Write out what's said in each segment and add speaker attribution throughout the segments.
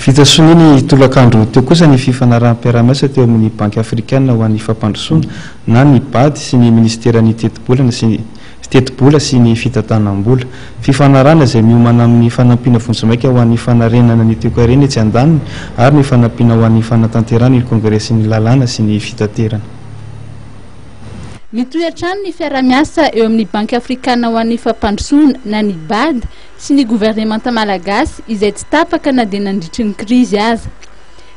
Speaker 1: Vita sonia ny tolakandro teo kosa ny fifanaraham-piaraha-miasa teo amin'ny Banky Afrikana ho an'ny Fampandrosoana na ny Bad sy ny Minisiteran'ny Tetibolana sy Tetibola sy ny Fitantanam-bola. Fifanarahana izay miomana amin'ny fanampiana vonjimaika ho an'ny fanarenana ny toekarena etsy andaniny ary ny fanampiana ho an'ny fanatanterahana ny Kongresin'ny Lalàna sy ny Fitaterana.
Speaker 2: Mitohy hatrany ny fiaraha-miasa eo amin'ny Banky Afrikana ho an'ny Fampandrosoana na ny Bad sy ny governemanta malagasy izay tsy tapaka na dia nandritry ny krizy aza.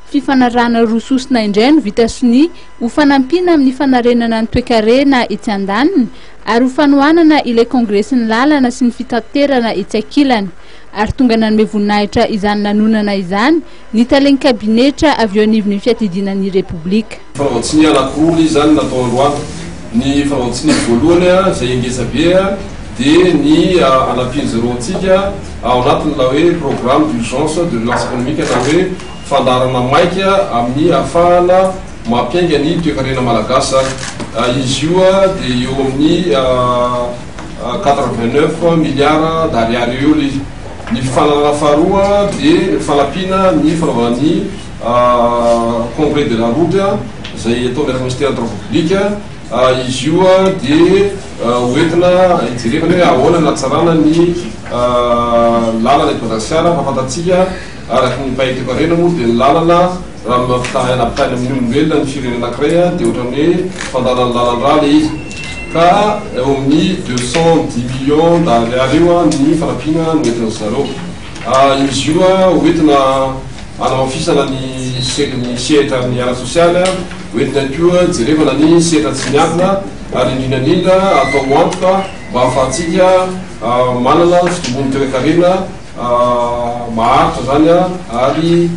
Speaker 2: Fifanarahana roa sosona indray no vita sonia ho fanampiana amin'ny fanarenana ny toekarena etsy andaniny ary ho fanohanana ilay kongresin'ny lalana sy ny fitaterana etsy ankilany. Ary tonga nanome voninahitra izany lanonana izany ny talen'ny kabinetra avy eo anivon'ny fiadidiana ny Repoblika.
Speaker 3: Fanaovan-tsiny anankiroa ilay izy izany natao androany. Ny fanaovan-tsiny voalohany izay ngeza be dia ny hanampian'izy ireo antsika ao anatin'ilay hoe programme d'urgence de relance économique na hoe fandaharana maika amin'ny ahafahana mampiainga ny toekarena malagasy izany. Izy io dia eo amin'ny 89 milliards d'ariary eo ilay izy. Ny fifanarahana faharoa dia fanampiana ny fanaovana ny Congrès de la route izay atao miaraka amin'ny Minisiteran'ny Travaux Publics. Izy io dia ho entina hijerevana hoe ahoana ny hanatsarana ny lalana eto Madagasikara fa fantatsika araka ny mpahay toekarena moa dia ny lalana raha mampitaha ampitahaina amin'ny olombelona ny firenena anankiray dia ohatran'ny hoe fandalan'ny lalan-drà ilay izy ka eo amin'ny 210 millions d'ariary eo ny fanampiana noentin-dry zareo. Izy io ho entina hanamafisana ny ny sehatra ny ara-tsosialy, ho entina ihany koa jerevana ny sehatra tsy miankina ary indrindra indrindra atao ho antoka mba hahafahantsika manana ny fitombon'ny toekarena maharitra izany ary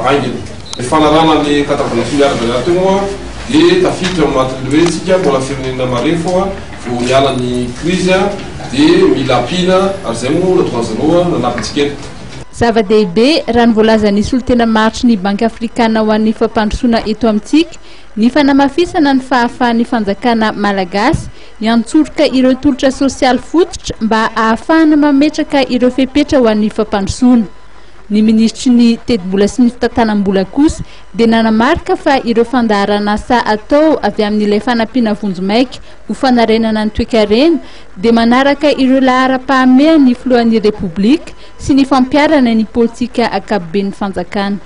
Speaker 3: haingana. Ny fanarahana ny quatre-vingt-neuf milliards d'ariary teo moa dia tafiditra ao anatin'ilay hoe tsika mbola firenena marefo vao niala ny krizy dia mila ampiana ary izay moa no nahatonga an'zareo nanampy antsika eto.
Speaker 2: Zava-dehibe, raha ny voalazan'ny solontena maharitry ny Banky Afrikana ho an'ny Fampandrosoana eto amintsika, ny fanamafisana ny fahafahan'ny fanjakana malagasy hiantsoroka ireo tolotra sosialy fototra mba hahafahana mametraka ireo fepetra ho an'ny fampandrosoana. Ny minisitry ny Tetibola sy ny Fitantanam-bola kosa dia nanamarika fa ireo fandaharanasa atao avy amin'ilay fanampiana vonjimaika ho fanarenana ny toekarena dia manaraka ireo laharam-pahamehan'ny filohan'ny Repoblika sy ny fampiharana ny politika ankapoben'ny fanjakana.